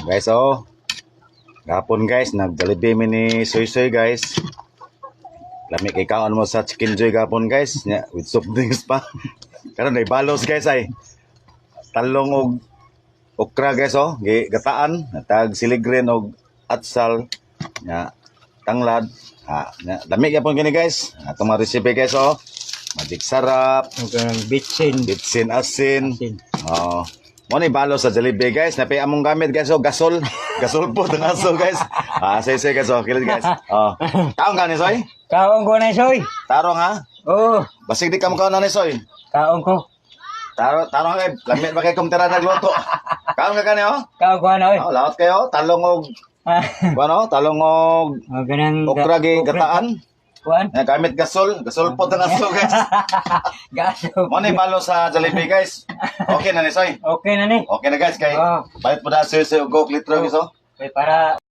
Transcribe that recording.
Guys, oh. Gapon, guys, nag-Jollibee mi ni Soy Soy, guys. Lami kay kaon mo sa Chicken Joy gapon, guys. Nya, with soft drinks pa. Karon ay balos, guys, ay. Talong og okra, guys, oh, gi gataan, tag siligrin og atsal nya tanglad. Ah, nya lami gyapon kini, guys. Atong mga recipe, guys, oh. Magic sarap, Og ang bitsin. Bitsin asin. Asin. Oh. Mo ni balos sa Jollibee, guys. Napay among gamit, guys, oh, gasol. Gasol po tong aso, guys. Ah, say say, guys, oh, kilit, guys. Oh. Kaon ka ni Soy? Kaon ko na, Soy. Tarong ha? Oo, Basig di ka mo kaon na ni Soy. Kaon ko. Taro tarong kay lami ba kay kumtira nagluto. Kaon ka kani, oh? Kaon ko na, oy. Oh, laot kayo, talong og ano, talong og O ganang okra gi gataan. Kuan? Nga gamit gasol, gasol po tong aso, guys. Gaso. Mo ni balos sa Jollibee, guys. Okay na ni Soy. Okay na ni. Okay na, guys, kay Oh. palit po na soy soy og Coke litro, guys, oh. Okay, para